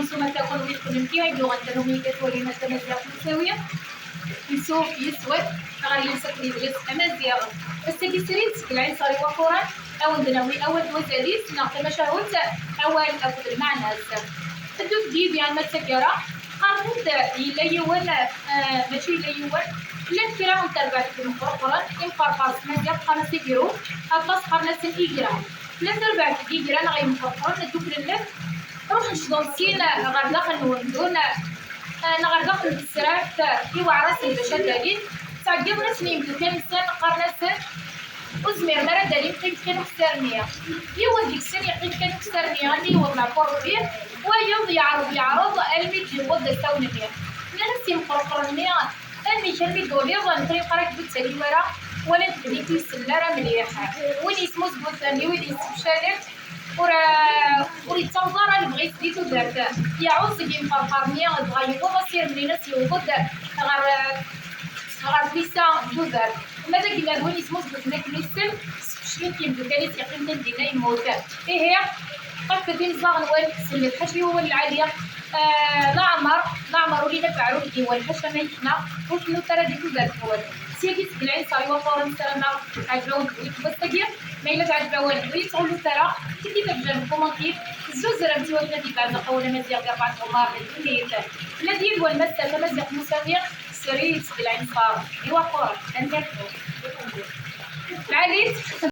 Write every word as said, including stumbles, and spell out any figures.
Nsuma takun wid kunemti ay d-yuɣen tanumi i twalim a tamaziɣt n usawi. Nsuɣ yes-wen ɣer yimsaklen n yidles amaziɣ. Ass-agi srid seg lɛinṣer iwaquren, a wen-d-nawi awal d wazal-is neɣ tamacahut, awal akked lmeɛna-s. Ddut-d yid-i arma d taggara. Qqaren-d yella yiwen, eh, mačči yella yiwen, llant kra n terbaɛt n yimqerqren imqerqer s tmaziɣt qqaren-as igru, aṭas qqaren-asen igra. Llant terbaɛt n yigra neɣ yimqerqren dduklen, ruḥen cḍun syin ɣer daxel n wendun, eh, neɣ ɣer daxel n tesraft, eh, i waɛrasen bac ad d-alin. Ttɛeggiḍen-asen yimdukal-nsen, qqaren-asen, ur zmiren ara ad d-alin, qqim kan ukessar-nni. Yiwen deg-sen yeqqim kan ukessar-nni almi yewweḍ leɛfu Rebbi, wayeḍ yeɛreḍ yeɛreḍ almi d-yewweḍ d asawen-nni. Nnan-as yimqerqren-nni, amek armi d-tuliḍ, nekkni qqar-ak ur d-ttali wara, walan-t belli ur isell ara mliḥ. Win yesmuzguten i wid yessefcalen, ur, ur yettaweḍ ara lebɣi-s di tudert. Yeɛuẓ seg yimqerqer-nni, dɣa yewweḍ asirem-nni-ines, yewweḍ-d ɣer, ɣer tlisa n tudert. Ma d agellad win yesmuzguten akken issen, sfeclen-t yimdukal-is, yeqqim kan dinna yemmut. Ihi, ṭṭafet imeẓẓaɣ-nwen, sellmet ḥaca i wawal lɛali. Ah, leɛmer, leɛmer ur ilaq aɛrur deg yiwal, ḥaca ma yekna, ur tennut ara di tudert-nwen. Syagi seg lɛinṣer iwaquren, ssarameɣ teɛǧeb-awen tewwit n wass-agi. Ma yella teɛǧeb-awen, ur yi-ttɣullut ara, tigi tabejja n commentaire, tezzuzremt i wakken ad ibeɛzeq awal amaziɣ di rebɛa tɣemmar n ddunit. Tella-d yid-wen massa tamaziɣt n usawi, srid seg lɛinṣer iwaquren. Tanemmirt-nwen. Lɛali.